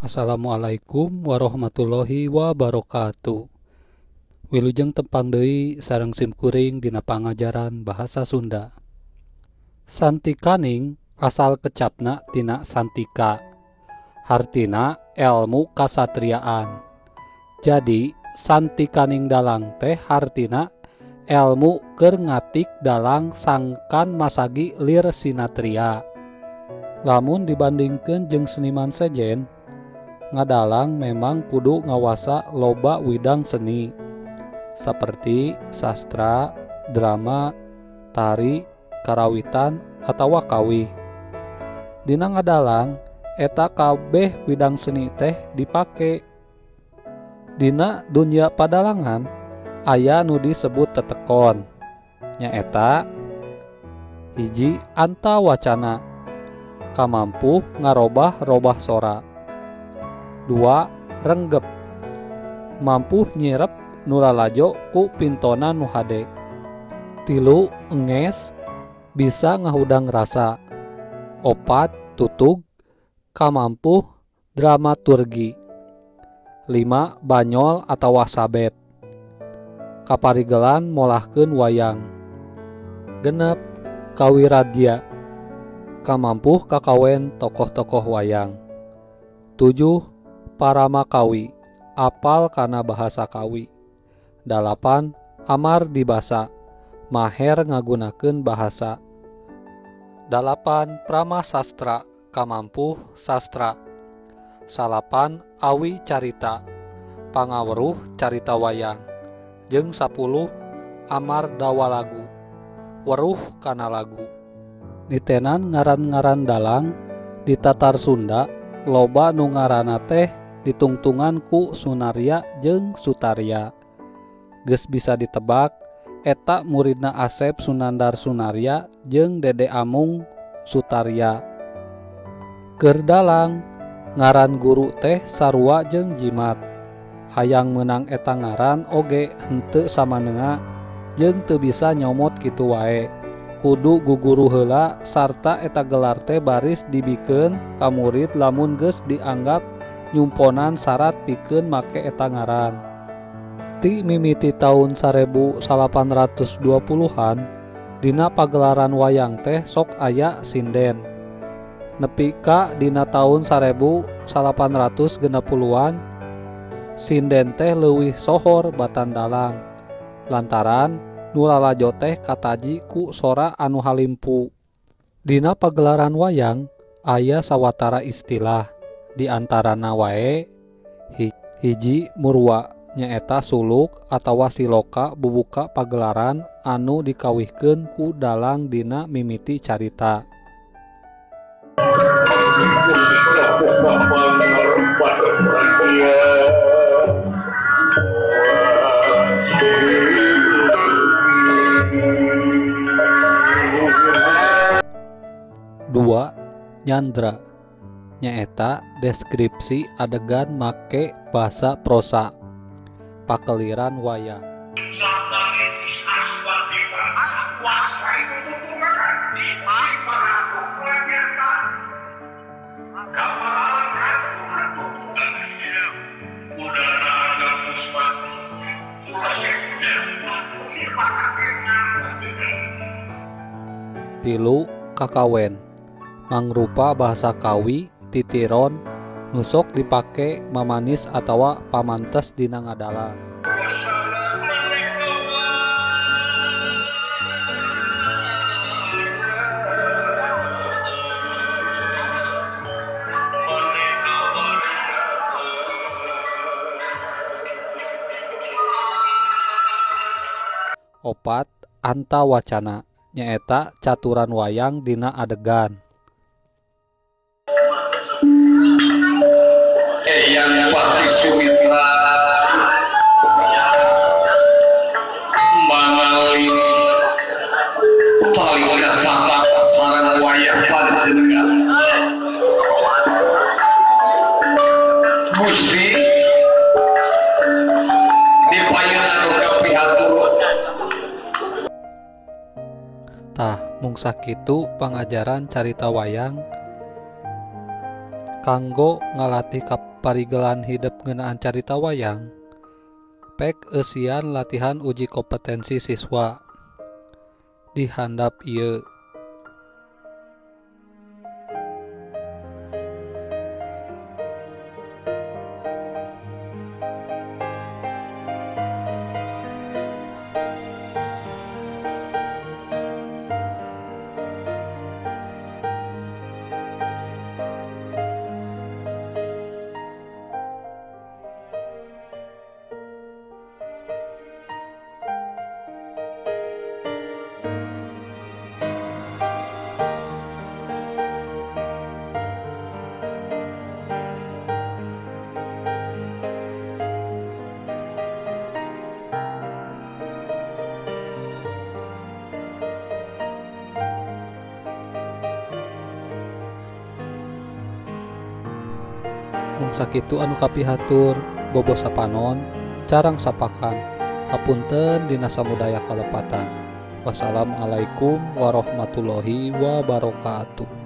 Assalamualaikum warahmatullahi wabarakatuh. Wilujeng tepang deui sareng simkuring dina pangajaran bahasa Sunda. Santikaning asal kecapna tina santika, hartina elmu kasatriaan. Jadi santikaning dalang teh hartina elmu keur ngatik dalang sangkan masagi lir sinatria. Lamun dibandingkeun jeung seniman sejen, ngadalang memang kudu ngawasa loba widang seni seperti sastra, drama, tari, karawitan, atawa kawih. Dina ngadalang eta kabeh widang seni teh dipake. Dina dunya padalangan aya nu disebut tetekon, nyaeta hiji antawacana, kamampuh ngarobah-robah sora. 2 renggep, mampuh nyirep nu lalajo ku pintona nu hade. 3 enges, bisa ngahudang rasa. 4 tutug, kamampuh dramaturgi. 5 banyol atawa sabet, kaparigelan molahkeun wayang. 6 kawiradya, kamampuh kakawen tokoh-tokoh wayang. 7 paramakawi, apal kana bahasa kawi. 8 amar dibasa, maher ngagunakeun bahasa. 8 pramasastra, kamampuh sastra. 9 awi carita, pangaweruh carita wayang. Jeung 10 amar dawa lagu, weruh kana lagu. Nitenan ngaran-ngaran dalang di Tatar Sunda loba nu ngaranna teh ditungtungan ku Sunarya jeung Sutarya. Geus bisa ditebak eta muridna Asep Sunandar Sunarya jeung Dede Amung Sutarya. Keur dalang ngaran guru teh sarua jeung jimat. Hayang meunang eta ngaran oge henteu samanea jeung teu bisa nyomot kitu wae. Kudu guguru heula sarta eta gelar teh baris dibikeun ka murid lamun geus dianggap nyumponan syarat pikeun make eta ngaran. Ti mimiti taun 1820-an dina pagelaran wayang teh sok aya sinden. Nepi ka dina taun 1860-an sinden teh leuwih sohor batan dalang, lantaran nu lalajo teh kataji ku sora anu halimpu. Dina pagelaran wayang aya sawatara istilah, di antarana wae hiji murwa, nyaeta suluk atawa siloka bubuka pagelaran anu dikawihkeun ku dalang dina mimiti carita. 2 nyandra, nyaeta deskripsi adegan make basa prosa pakeliran wayang. 3 kakawen, mangrupa bahasa kawi titiron nu sok dipake mamanis atawa pamantes dina ngadalang. 4 antawacana, nyaeta caturan wayang dina adegan. Eyang Patih Sumitra mangali paling kasata sareng wayah panjenengan. Gusti dipayun anu kapihatur. Tah mung sakitu pangajaran carita wayang kanggo ngalatih Parigelan hidep ngeunaan carita wayang. Pek eusian latihan uji kompetensi siswa. Di handap ieu. Mung sakitu anu kapihatur, bobo sapanon, carang sapakan, hapunten dina samudaya kalepatan. Wassalamualaikum warahmatullahi wabarakatuh.